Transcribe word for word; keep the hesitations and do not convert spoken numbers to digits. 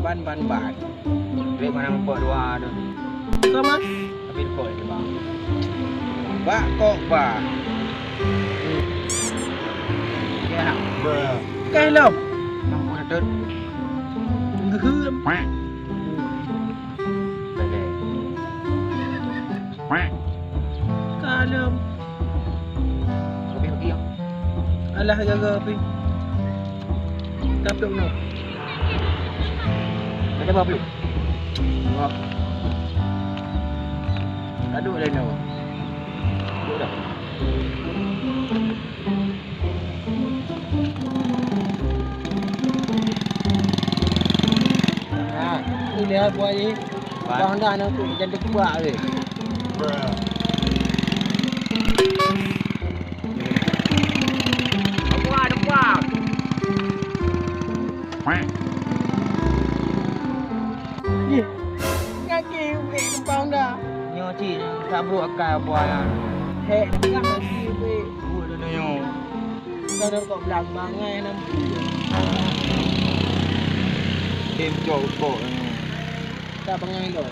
Ban, ban, ban. Duit mana mupok dua tu. Sama. Tapi kok itu, Bang. Bak kok, Bang. Ya. Keh lom. Nampu na tut. Geuheum. Bèk. Kalem. Lebih lagi ya. Alah, jaga api. Tapi no. Ada apa belum? Wah. Aduh, ada no. Aduh dah. Nah, ini dia buat ni. Bang dah nak tu jadi kuat weh. Apa ada bang? Ih, kaki ubit kepala dah. Nyoe cit, tabrok akai buah nyan. Hek, dah kaki ubit. Buat dulu nyoe. Dah dah kok belang bangai nam. Dem cok kok nyoe. Tak bangai lo.